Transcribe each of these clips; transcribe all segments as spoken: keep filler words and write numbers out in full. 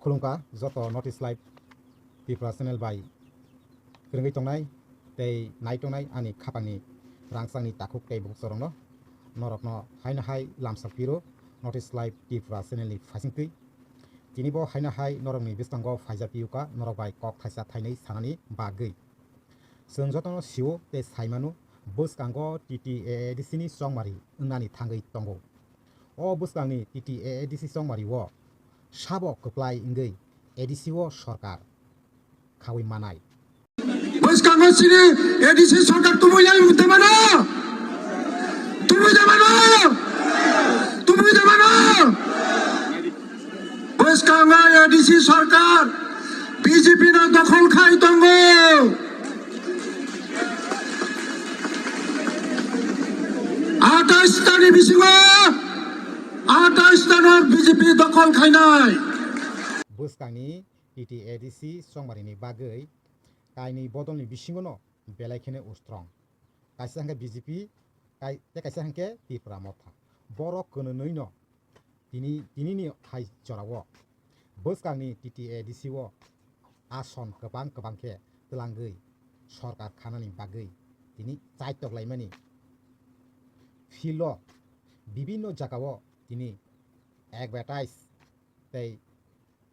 Khulumkha joto North East Live Tripura channel bai kwrwngwi tongnai tei nai tongnai ani khapangni rangchakni takhuk tei bukhukchorokno, norokno haino hai lamsok piro North East Live Tripura channel ni phaisingtwi. Tini bo haino hai norokni bwskango phaijak piyokha norok bai kok thaisa thainwi sanani bagwi. Chwng jotono sio tei saimano, bwskango T T A A D C ni chongmari wngnani thangwi tongo. O bwskangni T T A A D C chongmari o sabo kwplai wngwi A D C o sorkar khawi manai. Bwskango chini A D C sorkar tubui lai tongmano, tubui tongmano, tubui tongmano. Bwskango A D C sorkar B J P no dokhol khai tongo. Atais tani bisingo atais tano B J P dokhol khainai. Bwskangni T T A D C chongmarini bagwi kainwi bodolni bisingono belai kheno ustrong. Kaisa hwnkhe B J P, kai-, tei kaisa hwnkhe Tipra Motha. Borok kwnwnwino tini, tinini hai jorao bwskangni T T A D C o ason kwbang kwbang khe twlangwi sorkar khanani bagwi tini chaitok laimani field o bibinno jagao tini advertise tei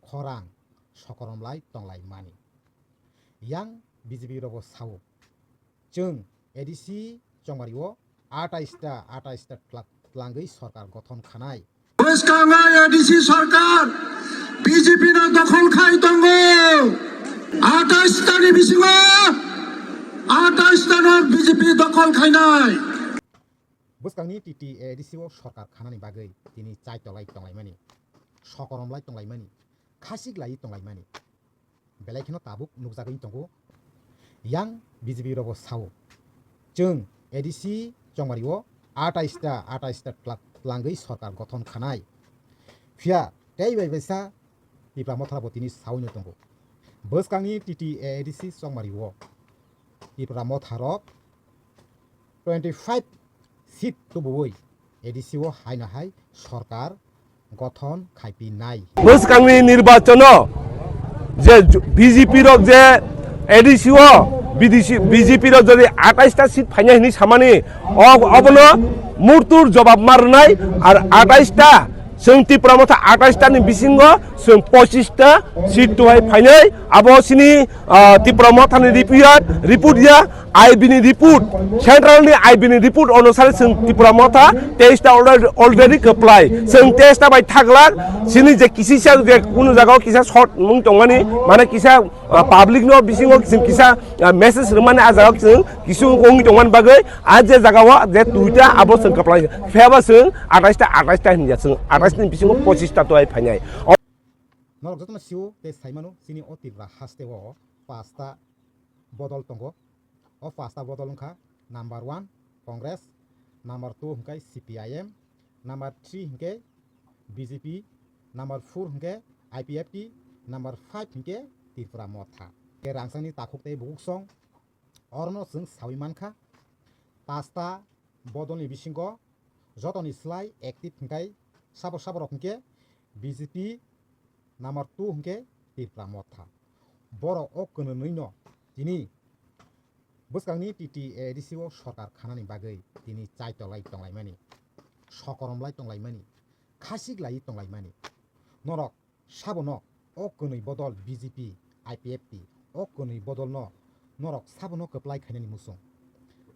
khorang sokorom lai tonglaimani. Yang B J P rogo sao, chwng A D C chongmari o atais ta, atais ta tla-, tlangwi sorkar gothon khanai. Bwskango A D C sorkar B J P no dokhol khai tongo. Atais tani bisingo atais tano B J P dokhol khainai. Bwskangni T T A D C o sorkar khanani bagwi tini chaitok lai tonglaimani, sokorom lai tonglaimani, khasik lai tonglaimani belai kheno tabuk nukjagwi tongo. Yang B J P rogo sao, chwng A D C chongmari o atais ta, atais ta tla-, tlangwi sorkar gothon khanai. Phiya tei bai baisa Tipra Motha bo tini sawi no tongo. Bwskangni T T A D C chongmari o Tipra Motha rok twenty five seat tubuwi A D C o haino hai sorkar gothon khaipinai. Bwskangni nirbachono je B J P rok je A D C o B D C, B J P rok jodi atais ta seat phainai hinwi samani, o, obono murtur jobab ma rwnai. Ar atais ta, chwng Tipra Motha atais ta ni bisingo chwng pochis ta seat tuhai phainai. Abo chini, ah, Tipra Motha ni report, report ya, I B ni report, central ni I B ni report onusare chwng Tipra Motha teis ta already, already kwplai. Chwng teis ta bai thaglak, chini je kisisa je kunu jagao kisa short wng tongmani, mane kisa, ah, public no bisingo chwng kisa, ah, message rwmani, ah jagao chwng kisu wngwi tongmani bagwi, ah je jagao je tuita abo chwng kwplai. Phiya ba chwng atais ta, atais ta hinja, chwng atais ni bisingo pochis ta tuai phainai. Norok jotono sio tei saimano, chini o Tripura haste o pasta bodol tongo. O pasta bodol wngkha number one Congress, number two hwnkhe C P I M, number three hwnkhe B J P, number four hwnkhe I P F T, number five hwnkhe Tripura Motha. Tei rangchakni takhuk tei bukuksong orono chwng sawi mankha. Pasta bodolni bisingo jotoni slai active hwnkhe sabo sabo rok hwnkhe B J P, number two hwnkhe Tripura Motha. Borok o kwnwnwino tini bwskangni T T A D C o sorkar khanani bagwi tini chaitok lai tonglaimani, sokorom lai tonglaimani, khasik lai tonglaimani. Norok sabono o kwnwi bodol B J P, I P F T, o kwnwi bodolno norok sabono kwplai khainani muchung.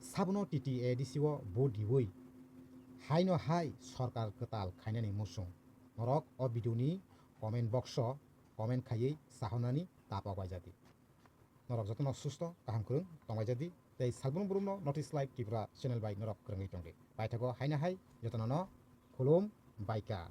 Sabono T T A D C o vote riwi haino hai sorkar kwtal khainani muchung. Norok o video ni comment box o comment khaiwi sahornani tapok waijadi. Norok jotono susto kaham kwrwng tongwaijadi tei salbrum brumno North East Live Tripura channel bai norok kwrwngwi tongdi. Paithago haino hai jotono no khulum baikha.